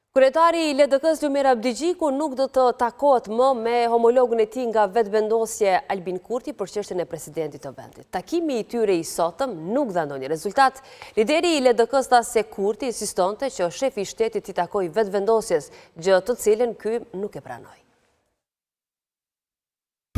Kryetari i LDK-së Lumir Abdixhiku nuk do të takohet më me homologun e tij nga Vetëvendosje Albin Kurti për çështjen e presidentit të vendit. Takimi i tyre i sotëm nuk dha ndonjë rezultat. Lideri i LDK-së tha se Kurti insistonte që shefi i shtetit t'i takojë Vetëvendosjes, gjë të cilën ky nuk e pranoi.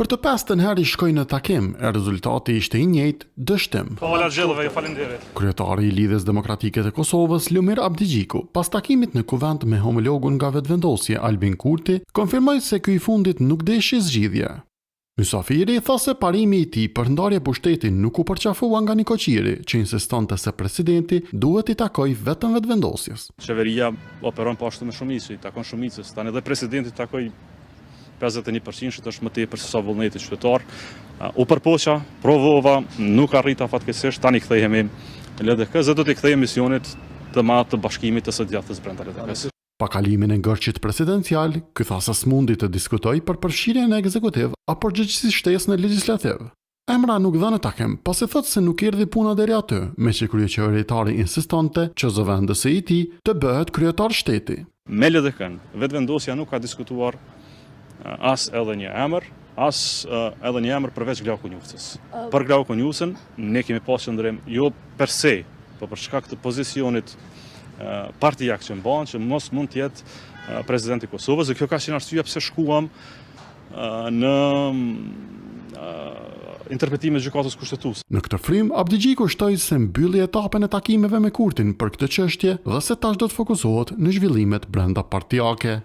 Për të pestën herë i shkoi në takim, e rezultati ishte i njëjtë, dështim. Fala gjithëve, ju faleminderit. Kryetari i Lidhjes Demokratike të Kosovës, Lumir Abdixhiku, pas takimit në Kuvend me homologun nga Vetëvendosje, Albin Kurti, konfirmoi se ky i fundit nuk deshi zgjidhje. Mysafiri tha se parimi i tij për ndarje pushteti nuk u përqafua nga nikoqiri, që insistonte se presidenti duhet t'i takojë vetëm Vetëvendosjes. Qeveria operon po ashtu me shumicë, i takon shumicës. Tani dhe presidenti i takoi 51 përqindshit është më tepër se sa vullneti qytetar. U përpoqa, provova, nuk arrita fatkeqësisht, tani kthehemi LDK-së dhe do t'i kthehemi misionit të madh të bashkimit të së djathtës brenda LDK-së. Pa kalimin e ngërçit presidencial, ky tha se s'mundi të diskutojë për përfshirjen në ekzekutiv a përgjegjësi shtesë në legjislativ. Emra nuk dha në takim, pasi thotë se nuk erdhi puna deri aty, meqë kryeqeveritari insistonte që zëvendësi i tij të bëhet kryetar shteti. Me LDK-në, Vetëvendosja nuk ka diskutuar as edhe një emër, as edhe një emër përveç Glauk Konjufcës. Për Glauk Konjufcën, ne kemi pas qëndrim jo per se, po për shkak të pozicionit partiak që mban, që mos mund të jetë president i Kosovës, dhe kjo ka qenë arsyeja pse shkuam në interpretimin e Gjykatës Kushtetuese. Në këtë frymë, Abdixhiku shtoi se mbylli etapën e takimeve me Kurtin për këtë çështje dhe se tash do të fokusohet në zhvillimet brenda partiake.